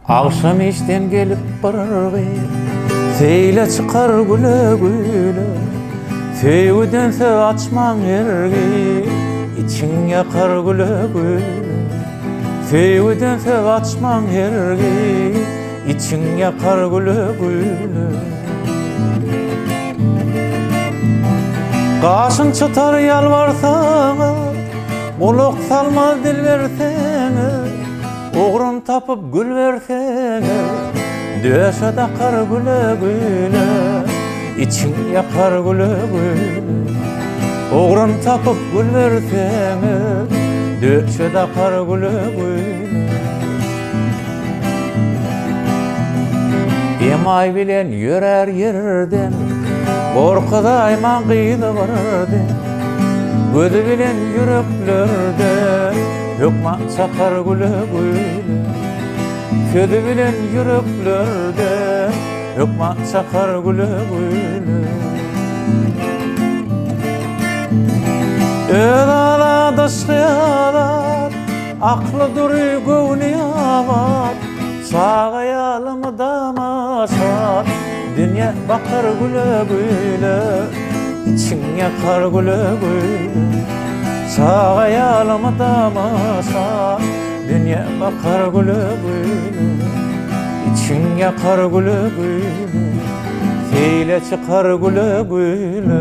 Agşam işden gelip bir gyz, Seýle çykar güle-güle. Söýgüden söz açmaň hergiz, Içiň ýakar güle-güle. Söýgüden söz açmaň hergiz, Içiň ýakar güle-güle. Gaşyň çytar ýalbarsaňyz, Gulak salmaz dil berseňiz, Ugrun tapyp gül berseňiz, Döşe dakar güle-güle, Içiň ýakar güle-güle. Ugrun tapyp gül berseňiz, Döşe dakar güle-güle. Emaý bilen ýörär ýerden, Gorkuzaýmaň gyzy birden. Gözi bilen ýüreklerde Hökman çakar güle-güle. Sözi bilen ýüreklerde Hökman çakar güle-güle. Öz azat, yşky azat, Akly dury, göwni abat, Çaga ýaly mydama şat, Dünýä bakar güle-güle, Içiň ýakar güle-güle. Çaga ýaly mydama şat, Dünýä bakar güle-güle, Içiň ýakar güle-güle, Seýle çykar güle-güle.